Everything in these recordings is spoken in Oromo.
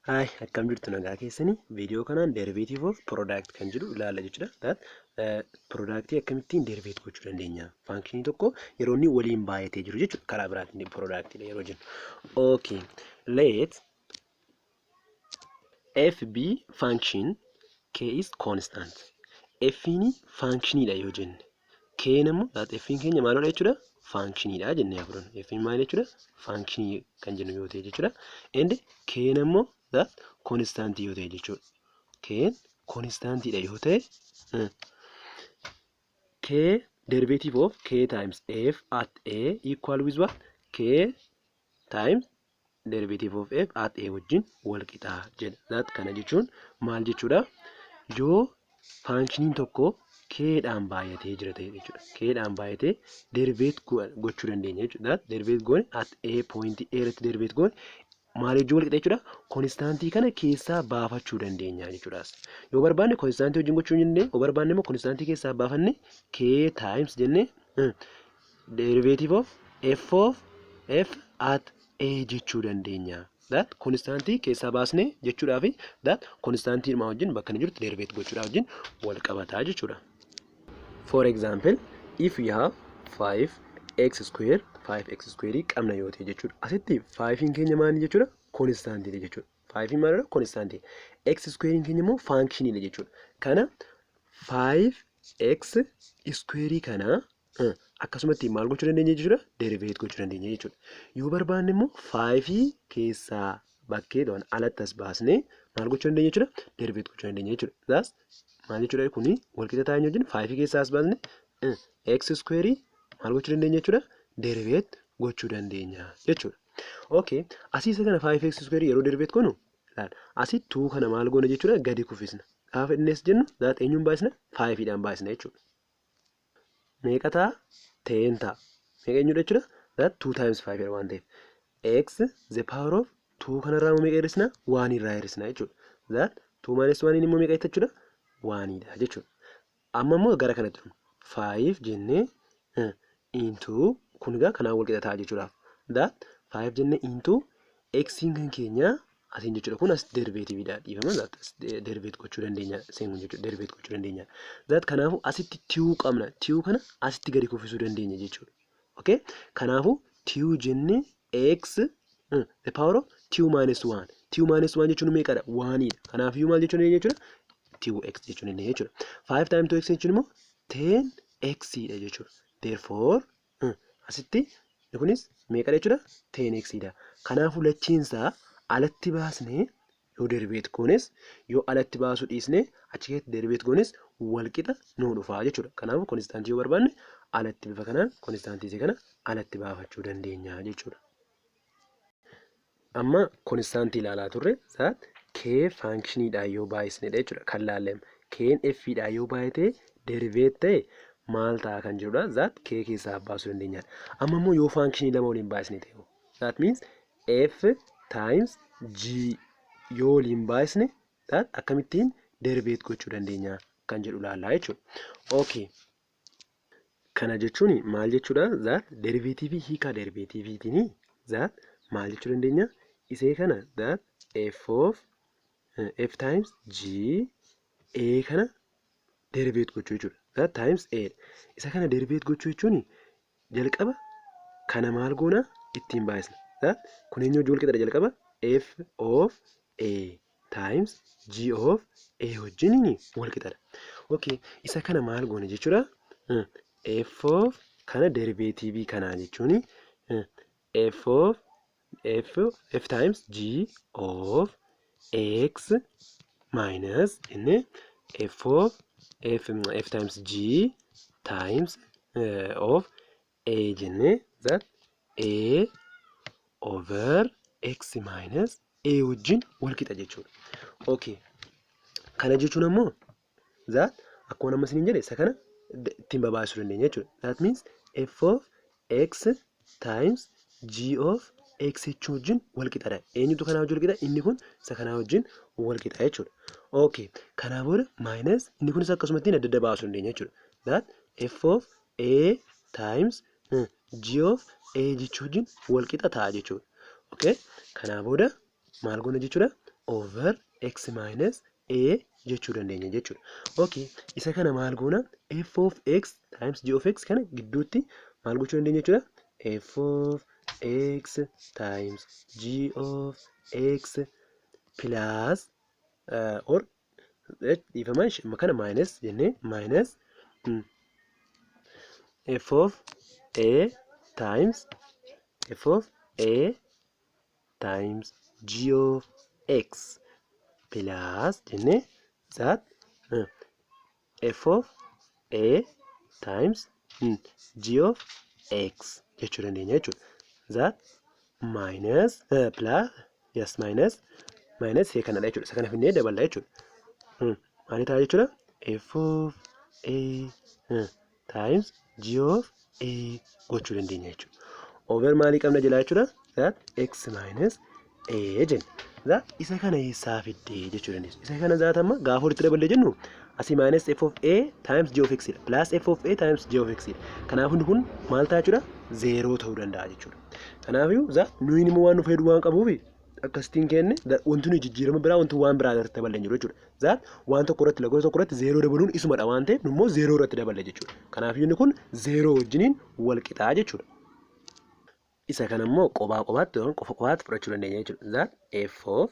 Hi, akkam jirtu? Nagaa keessanii? Viidiyoo kanaan derivative of product kan jedhu ilaalla jechuudha. That product akkamittiin derivate gochuu dandeenya? Functionii tokko yeroo inni waliin baay'atee jiru jechuudha. Karaa biraatiin product yeroo jennu. Okay, let f be function, k is constant. F ni functioniidha yoo jenne, k immoo that f keenya maalidha jechuudha? Functioniidha jennee haa fudhannu. F maal jechuudha? Functionii kan jennu yoo ta'e jechuudha. And k immoo that constant yoo ta'e jechuudha. K constantidha yoo ta'e, k derivative of k times f at a equal with what? K times derivative of f at a wajjin wal qixaa jedha. That kana jechuun maal jechuudha? Yoo functioniin tokko k dhaan baay'atee jira ta'e jechuudha. K dhaan baay'atee derivate gochuu dandeenya jechuudha. That derivate goone at a point a irratti derivate goone maal wajjin wal qixa jechuudha? Constantii kana keessaa baafachuu dandeenya jechuudha. Yoo barbaanne constantii wajjin gochuu dandeenya. Yoo barbaanne immoo constantii keessaa baafanne k times jennee derivative of f of f at a jechuu dandeenya. That constantii keessaa baasnee jechuudhaa fi that constantii hirmaa wajjin bakka inni jirutti derivate gochuudhaa wajjin wal qabataa jechuudha. For example, if we have 5x square, 5x square qabna yoo ta'e jechuudha. Asitti 5 keenya maali jechuudha? Constantiidha jechuudha. 5 maalidha? Constantii. X square keenya immoo functioniidha jechuudha. Kana 5x square kana akkasumatti maal gochuu dandeenya jechuudha? Derivate gochuu dandeenya jechuudha. Yoo barbaanne immoo 5 keessaa bakkee ta'an alatti as baasnee maal gochuu dandeenya jechuudha? Derivate gochuu dandeenya jechuudha. Thus maal jechuudha? Kuni walqixa ta'an wajjin 5 keessaa as baasne x square maal gochuu dandeenya jechuudha? Derivate gochuu dandeenya jechuudha. Okay, asii isa kana 5x square yeroo derivate goonu, ilaali. Asii 2 kana maal goona jechuudha? Gadi kuffisna. Gaafa innis jennu that eenyuun baay'isna? 5 dhaan baay'isna jechuudha. Meeqa ta'a? 10 ta'a. Meeqa eenyudha jechuudha? That 2 times 5 waan ta'eef. X the power of 2 kanarraa immoo meeqa hir'isna? 1 irraa hir'isna jechuudha. That 2 minus 1 immoo meeqa jechuudha? 1 dha jechuudha. Amma immoo gara kanatti dhufna. 5 jennee into, kun egaa kanaan wal qixa ta'a jechuudhaaf. That 5 jennee into x kan keenya asiin jechuudha. Kun as derivative dha, dhiifama. That derivate gochuu dandeenya seen kun jechuudha. Derivate gochuu dandeenya. That kanaafuu asitti two qabna. Two kana asitti gadi kuffisuu dandeenya jechuudha. Okay? Kanaafuu two jennee x the power of 2 minus 1. 2 minus 1 jechuun meeqadha? 1 dha. Kanaafiyyuu maal jechuu dandeenya jechuudha? 2x jechuu dandeenya jechuudha. 5 times 2x jechuun immoo 10x dha jechuudha. Therefore asitti kunis meeqadha jechuudha? 10x dha. Kanaafuu lachiinsaa alatti baasnee yoo derivate goones, yoo alatti baasuu dhiisnee achi keessatti derivate goones wal qixa nuu dhufaa jechuudha. Kanaafuu constantii yoo barbaanne alatti bifa kanaan constantii isee kana alatti baafachuu dandeenya jechuudha. Amma constantii ilaalaa turre. That k functioniidhaan yoo baay'isnedha jechuudha kan laallame. K'n f dhaan yoo baay'ate derivate ta'e maal ta'a kan jedhudha. That k keessaa baasuu dandeenyaadha. Amma immoo yoo functionii lama waliin baay'isne ta'e, that means f times g yoo waliin baay'isne, that akkamittiin derivate gochuu dandeenya kan jedhu ilaallaa jechuudha. Okay. Kana jechuun maal jechuudha? That derivative, hiikaa derivativeiitiin that maal jechuu dandeenya? Isee kana that f of f times g a kana derivate gochuu jechuudha. That times a isa kana derivate gochuu jechuun jalqaba kana maal goona? Ittiin baay'isna. That kun eenyu wajjin wal qixadha? Jalqaba f of a times g of a wajjin wal qixadha. Okay, isa kana maal goona jechuudha? F of kana derivative kanaa jechuun f of f f times g of x minus jennee f of f f times g times of a jennee that a over x minus a wajjin wal qixa jechuudha. Okay. Kana jechuun ammoo that akkuma nama isiniin jedhe isa kana ittiin babaasuu dandeenya jechuudha. That means f of x times g of x jechuu wajjin wal qixadha. Eenyutu kanaa wajjin wal qixa? Inni kun isa kanaa wajjin wal qixa jechuudha. Okay. Kanaa booda minus inni kunis akkasumatti adda adda baasuu dandeenya jechuudha. That f of a times g of a jechuu wajjin wal qixa ta'a jechuudha. Okay. Kanaa booda maal goona jechuudha? over x minus a jechuu dandeenya jechuudha. Okay, isa kana maal goona? F of x times g of x kana gidduutti maal gochuu dandeenya jechuudha? F of x times g of x plus or, dhiifama, kana minus jennee, minus f of a times f of a times g of x plus jennee that f of a times g of x jechuu dandeenya jechuudha. That minus, plus, yes, minus, minus ishee kanadha jechuudha. Isa kana finnee daballa jechuudha. Maali ta'a jechuudha? F of a times g of a gochuu dandeenya jechuudha. Over maalii qabna jalaa jechuudha? That x minus a jenna. That isa kana eessaa fiddee jechuu dandeessu. Isa kana that amma gaafa walitti daballee jennu, asii minus f of a times g of x dha. Plus f of a times g of x dha. Kanaaf inni kun maal ta'a jechuudha? Zeeroo ta'uu danda'a jechuudha. Kanaafiyyuu that nuyin immoo waan nu fayyadu waan qabuufi akkasittiin kenne, wanti nuyi jijjiirama biraa, wanti waan biraa irratti daballe hin jiru jechuudha. That waan tokko irratti, lakkoofsa tokko irratti zeeroo dabaluun isumadha waan ta'eef, nu immoo zeeroo irratti daballe jechuudha. Kanaafiyyuu inni kun zeeroo wajjiniin wal qixaa jechuudha. Isa kana immoo qophaa qobaatti yookaan qofa qofaatti fudhachuu dandeenya jechuudha. That f of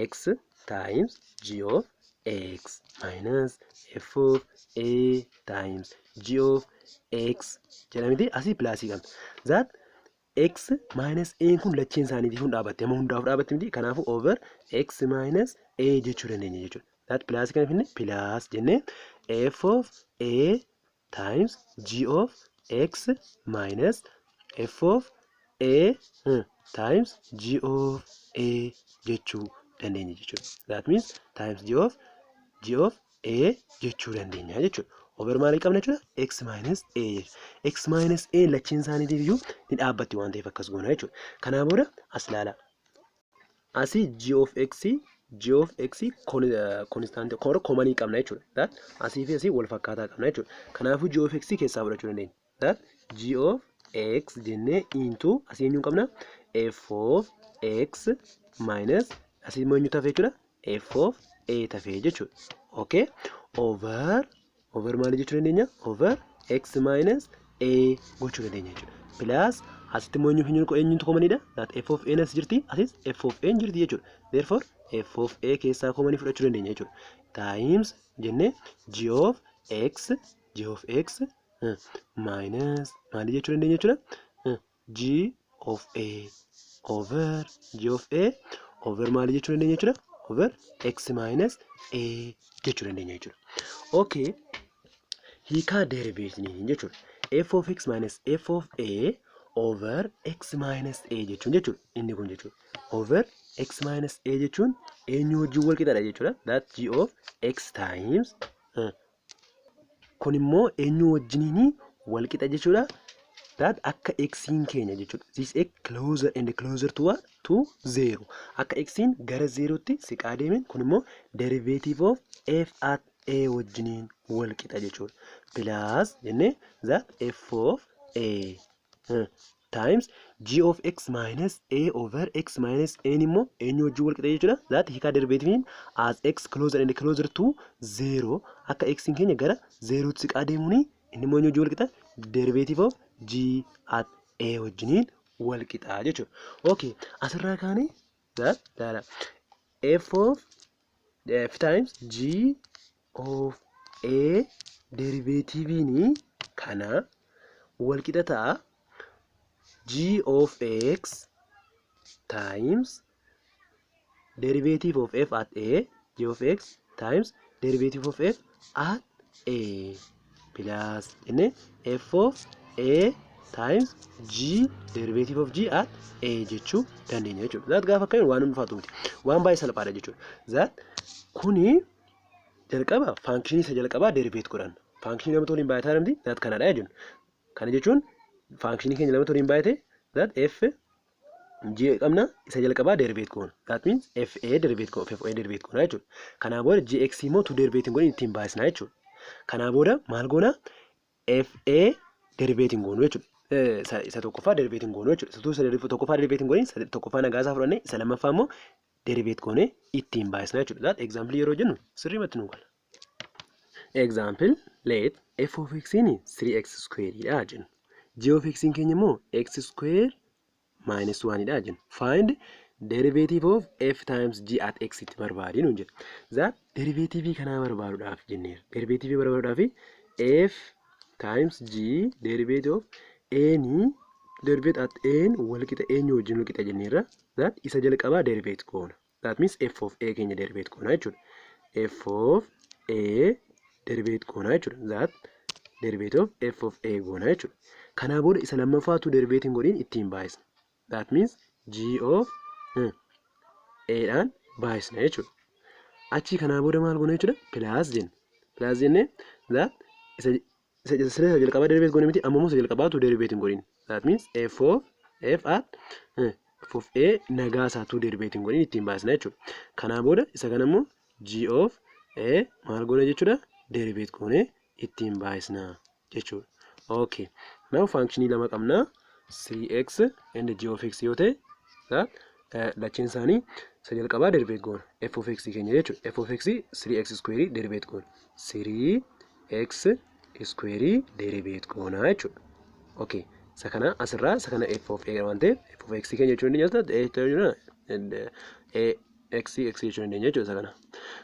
x times g of x minus f of a times g of x jedhamiti, asii plusii qabna. That x minus a kun lacheen isaaniitiif hun dhaabatte, amma hundaaf dhaabatte miti? Kanaafuu over x minus a jechuu dandeenya jechuudha. That plusii kana finne, plus jennee f of a times g of x minus f of a times g of a jechuu dandeenya jechuudha. That means times g of a jechuu dandeenya jechuudha. Over maalii qabna jechuudha? X minus a. X minus a lacheen isaaniitiif iyyuu ni dhaabbatti waan ta'eef akkas goona jechuudha. Kanaa booda as ilaala. Asii g of x, g of x constant commonii qabna jechuudha. That asii fi asii wal fakkaataa qabna jechuudha. Kanaafuu g of x keessaa fudhachuu dandeenya. That g of x jennee into asii eenyuun qabna? F of x minus, asii immoo eenyu tafe jechuudha? F of a tafee jechuudha. Okay. Over maali jechuu dandeenya? Over x minus a gochuu dandeenya jechuudha. Plus asitti immoo eenyu eenyu eenyutu commoniidha? That f of a as jirti, asis f of a jirti jechuudha. Therefore f of a keessaa commonii fudhachuu dandeenya jechuudha. Times jennee g of x, g of x minus maali jechuu dandeenya jechuudha? G of a over g of a over maali jechuu dandeenya jechuudha? Over x minus a jechuu dandeenya jechuudha. Okay. Hiikaa derivationii jechuudha. F of x minus f of a over x minus a jechuun jechuudha. Inni kun jechuudha. Over x minus a jechuun eenyu wajjin wal qixaadha jechuudha? That g of x times, kun immoo eenyu wajjiniin wal qixa jechuudha? That akka xiin keenya jechuudha. This x closer and closer to what? To zero. Akka xiin gara zeerootti siqaa deemen, kun immoo derivative of f at a wajjiniin wal qixa jechuudha. Plus jennee that f of a times g of x minus a over x minus a immoo eenyu wajjin wal qixa jechuudha? That hiikaa derivativein as x closer and closer to zero, akka x keenya gara zeerootti siqaa deemuuni, inni immoo eenyu wajjin wal qixa? Derivative of g at a wajjiniin wal qixa jechuudha. Okay, asirraa kaanee that laala, f of f times g of a derivativein kana wal qixa ta'a g of x times derivative of f at a, g of x times derivative of f at a plus jennee f of a times g derivative of g at a jechuu dandeenya jechuudha. That gaafa akkamiin waan ulfaatu miti. Waan baay'ee salphaadha jechuudha. That kuni jalqaba functionii isa jalqabaa derivate godhanna. Functionii lamatu waliin baay'ataa namti, that kanadha jechuudha. Kana jechuun functionii keenya lamatu waliin baay'ate, that f g qabna, isa jalqabaa derivate goona. That means f a derivate goona, f a derivate goona jechuudha. Kanaa booda gx immoo tu derivate hin godhin, ittiin baay'isna jechuudha. Kanaa booda maal goona? F a derivate hin goonu jechuudha. Isa tokkoffaa derivate hin goonu jechuudha. Isa tokkoffaa derivate hin godhin, isa tokkoffaa nagaa isaa fudhannee, isa lammaffaa immoo Derivate goonee ittiin baay'isna jechuudha. That example yeroo jennu sirriimatti nu gala. Example, let f of x in 3x square dha jennu. G of x keenya immoo x square minus 1 dha jennu. Find derivative of f times g at x itti barbaadi nuun jedha. That derivative kanaa barbaaduudhaaf jenneera. Derivative barbaaduudhaaf f times g derivative of a ni derivate at a wal qixa eenyu wajjin wal qixa jenneerra. That isa jalqabaa derivate goona. That means f of a keenya derivate goona jechuudha. F of a derivate goona jechuudha. That derivative of f of a goona jechuudha. Kanaa booda isa lammaffaatu derivate hin godhin ittiin baay'isna. That means g of a dhaan baay'isna jechuudha. Achii kanaa booda maal goona jechuudha? Plus jenna. Plus jennee that isa jalqabaa derivate goone miti, amma immoo isa jalqabaatu derivate hin godhin. That means f of f at f of a nagaa isaatu derivate hin godhin ittiin baasna jechuudha. Kanaa booda isa kana immoo g of a maal goona jechuudha? Derivate goone ittiin baay'isna jechuudha. Okay. Now functionii lama qabna. 3x and g of x yoo ta'e, lacheen isaanii isa jalqabaa derivate goona. F of x keenya jechuudha. F of x 3x square derivate goona. 3x square derivate goona jechuudha. Okay. Isa kana asirraa isa kana f of a waan ta'eef f of x keenya jechuu dandeenya. X x jechuu dandeenya jechuudha isa kana.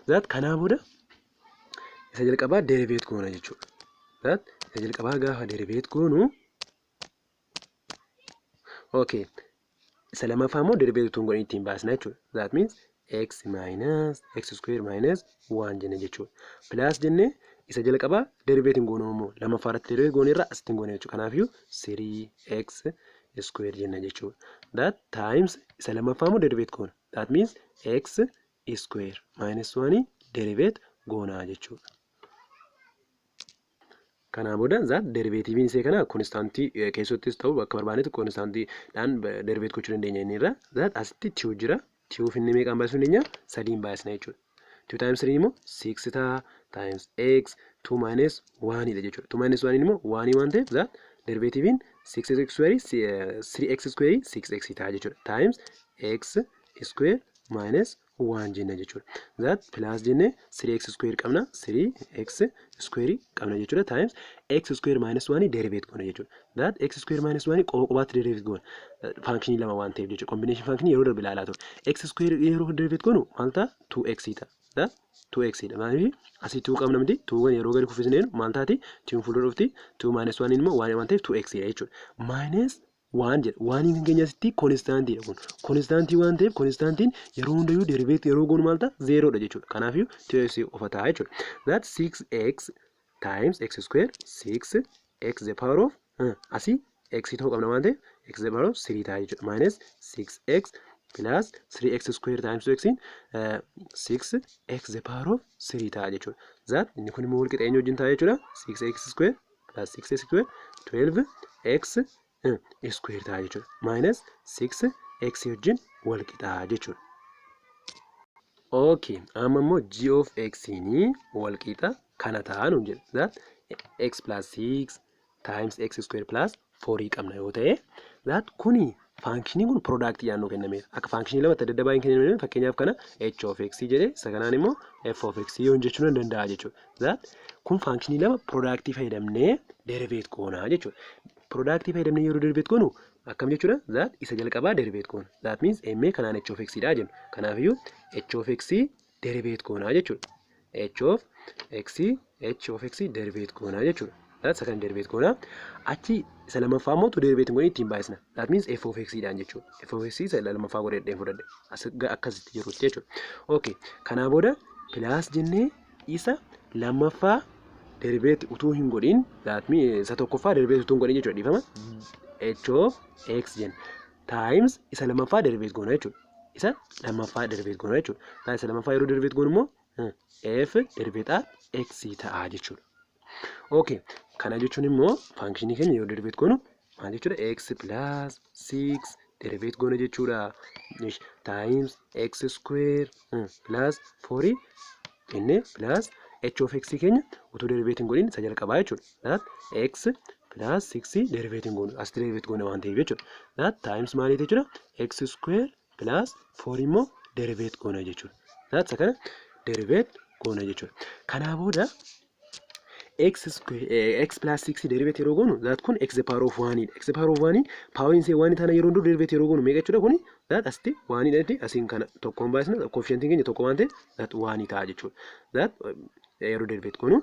That kanaa booda isa jalqabaa derivate goona jechuudha. That isa jalqabaa gaafa derivate goonu, okay. Isa lammaffaa immoo derivate utuu hin godhin ittiin baasna jechuudha. That means x minus x square minus 1 jenne jechuudha. Plus jennee isa jalqabaa derivate hin goonu immoo lammaffaa irratti derivate goone irraa asitti hin goone jechuudha. Kanaafiyyuu 3x square jenna jechuudha. That times isa lammaffaa immoo derivate goona. That means x square minus 1 derivate goonaa jechuudha. Kanaa booda that derivativeiin isee kana constantii keessattis ta'u bakka barbaadetti constantiidhaan derivate gochuu dandeenya inni irra. That asitti two jira. Two finne meeqaan baasuu dandeenya? Sadiin baasna jechuudha. 2 times 3 immoo 6 ta'a, times x 2 minus 1 dha jechuudha. 2 minus 1 immoo 1 waan ta'eef that derivativeiin 6x square 3x square 6x ta'a jechuudha. Times x square minus 1 jenna jechuudha. That plus jennee 3x square qabna, 3x square qabna jechuudha, times x square minus 1 derivate goona jechuudha. That x square minus 1 qoba qobaatti derivate goona. Functionii lama waan ta'eef jechuudha. Combination functionii yeroo darbe ilaalaa ture. X square yeroo derivate goonu maal ta'a? 2x ta'a. That 2x dha. Maaliif asii 2 qabna miti? 2 kan yeroo gadi kuffisneen maal taati? 2 fuuldura dhufti. 2 minus 1 immoo 1 waan ta'eef 2x dha jechuudha. Minus 1 jedha. 1 kan keenya asitti constantiidha kun. Constantii waan ta'eef constantiin yeroo hundayyuu derivate yeroo goonu maal ta'a? 0 dha jechuudha. Kanaafiyyuu 2x qofa ta'a jechuudha. That 6x times x square 6 x the power of asii x ta'uu qabna waan ta'eef x the power of 3 ta'a jechuudha. Minus 6x plus 3x square times 2x 6 x the power of 3 ta'a jechuudha. That inni kun immoo wal qixa eenyu wajjin ta'a jechuudha? 6x square plus 6x square 12 x square ta'a jechuudha. Minus 6 x wajjin wal qixa jechuudha. Okay, amma immoo g of x ni wal qixa kana ta'a nuun jedha. That x plus 6 times x square plus 4 qabna yoo ta'e, that kuni functionii kun productii yaannoo kennameera. Akka functionii lamatti adda adda baay'een kennameera. Fakkeenyaaf kana h of x jedhee isa kanaan immoo f of x yoon jechuu nan danda'a jechuudha. That kun functionii lama productii fayyadamnee derivate goonaa jechuudha. Productii fayyadamnee yeroo derivate goonu akkam jechuudha? That isa jalqabaa derivate goona. That means m kanaan h of x dha jennu. Kanaafiyyuu h of x derivate goonaa jechuudha. H of x, h of x derivate goonaa jechuudha. That isa kana derivate goonaa. Achi isa lammaffaa immoo tu derivate goonee ittiin baay'isna. That means f of x dhaan jechuudha. F of x isa lammaffaa godhadheen fudhadhe. As akkasitti jirutti jechuudha. Okay. Kanaa booda plus jennee isa lammaffaa derivate utuu hin godhin, that means isa tokkoffaa derivate utuu hin godhin jechuudha, dhiifama. H of x jenna. Times isa lammaffaa derivate goona jechuudha. Isa lammaffaa derivate goona jechuudha. Isa lammaffaa yeroo derivate goonu immoo f derivate at x ta'a jechuudha. Okay. Kana jechuun immoo functionii keenya yeroo derivate goonu maal jechuudha? X plus 6 derivate goona jechuudha. Times x square plus 4 jennee plus h of x keenya utuu derivate hin godhin isa jalqabaa jechuudha. That x plus 6 derivate hin goonu, asitti derivate goona waan ta'eef jechuudha. That times maaliiti jechuudha? X square plus 4 immoo derivate goona jechuudha. That isa kana derivate goona jechuudha. Kanaa booda x square x plus 6 derivate yeroo goonu, that kun x the power of 1 dha. X the power of 1 power isaa 1 taana yeroo hundu derivate yeroo goonu meeqa jechuudha kuni? That asitti 1 dha, asiin kana tokkoon baasna, coefficientiin keenya tokko waan ta'eef that 1 ta'a jechuudha. That yeroo derivate goonu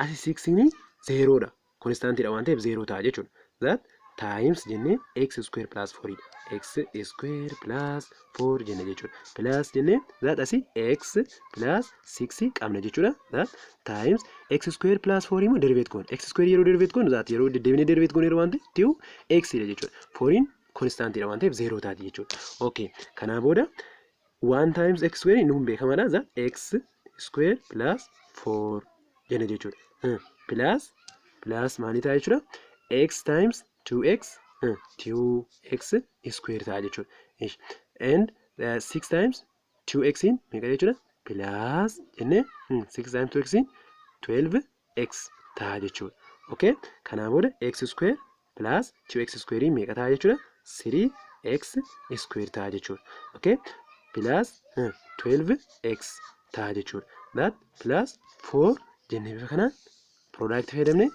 asi 6 0 dha. Constantiidha waan ta'eef 0 ta'a jechuudha. That times jennee x square plus 4 dha. X square plus 4 jenna jechuudha. Plus jennee that asii x plus 6 qabna jechuudha. That times x square plus 4 immoo derivate goona. X square yeroo derivate goonu, that yeroo deddeebinee derivate goonu yeroo waan ta'eef 2 x dha jechuudha. 4 constantiidha waan ta'eef 0 taati jechuudha. Okay. Kanaa booda 1 times x square nuun beekamaadha. That x square plus 4 jenna jechuudha. Plus plus maalii ta'a jechuudha? X times 2x, 2x square ta'a jechuudha. And 6 times 2x in meeqa jechuudha? Plus jennee 6 times 2x in 12x ta'a jechuudha. Okay? Kanaa booda x square plus 2x square meeqa ta'a jechuudha? 3x square ta'a jechuudha. Okay? Plus 12x ta'a jechuudha. That plus 4 jennee bifa kanaan product fayyadamnee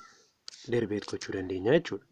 derivate gochuu dandeenya jechuudha.